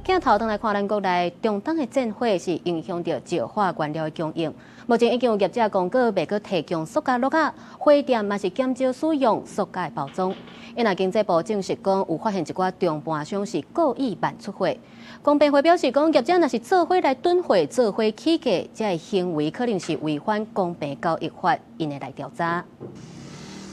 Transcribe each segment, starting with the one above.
鏡頭轉來看，咱國內中東的戰火是影響著石化原料的供應。目前已經有業者公告袂閣提供塑膠罌仔，花店嘛是減少使用塑膠的包裝。因為經濟部證實講，有發現一寡中盤商是故意慢出貨。公平會表示講，業者若是做伙來囤貨、做伙起價，這个行為可能是違反公平交易法，𪜶會來調查。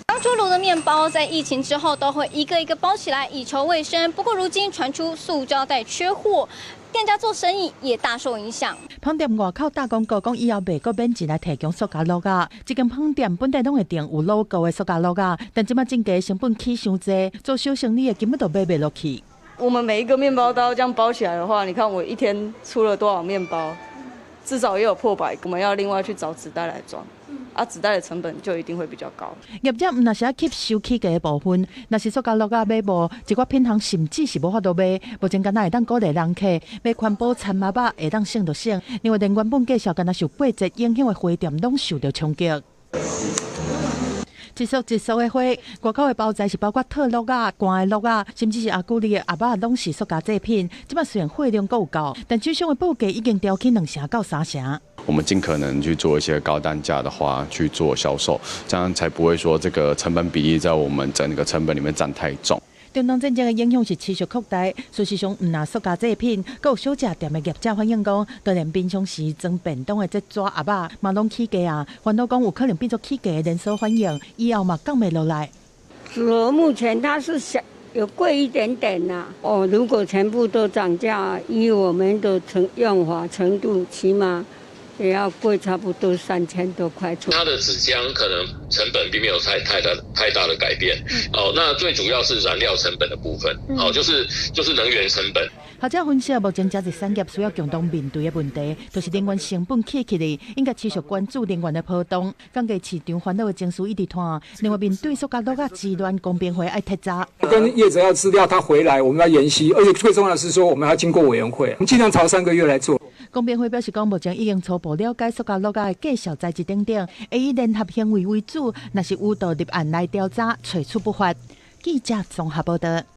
剛出爐的麵包在疫情之後都會一個一個包起來以求衛生。不過如今傳出塑膠袋缺貨，店家做生意也大受影響。飯店外口打廣告講以後袂閣免錢來提供塑膠罌仔。這間飯店本來攏會訂有 logo 的塑膠罌仔，但這擺進價成本起傷濟，做小生意的根本就買袂落去。我們每一個麵包都要這樣包起來的話，你看我一天出了多少麵包，至少也有破百。我們要另外去找紙袋來裝。啊，紙袋的成本就一定會比較高。業者毋但是愛吸收起價的部分，若是塑膠罌仔買無，一寡品項甚至是無法度賣。目前敢若會當鼓勵人客買環保餐盒仔，會當省就省。另外，連原本價數敢若受過節影響的花店，攏受著衝擊。一束一束的花，外口的包材是包括套罌仔、乾的罌仔，甚至是阿古麗的盒仔，攏是塑膠製品。這擺雖然貨量閣有夠，但酒商的報價已經調起2成到3成。我們盡可能去做一些高單價的花去做銷售，這樣才不會說這個成本比例在我們整個成本裡面佔太重。中東戰爭的影響是持續擴大，事實上，毋但塑膠製品，閣有小食店的業者反映講，就連平常時裝便當的這紙盒仔，嘛攏起價啊！煩惱講有可能變做起價的連鎖反應，以後嘛降袂落來。說目前它是小有貴一點點啦。哦，如果全部都漲價，以我們的成用法程度，起碼也要貴差不多3000多塊。它的紙漿可能成本並沒有太大的改變。哦，那最主要是燃料成本的部分，哦，就是能源成本。學者分析，目前食品產業需要共同面對的問題，就是能源成本起起來，應該持續關注能源的波動，降低市場煩惱的情緒一直拖。另外，面對塑膠罌仔之亂，公平會愛徹查。跟業者要資料，他回來，我們要研析，而且最重要的是說，我們要經過委員會，我們盡量朝3個月來做。公平會表示講，目前已經初步了解塑膠罌仔的價數材質等等，會以聯合行為為主，若是有道立案來調查，揣處不法。記者綜合報道。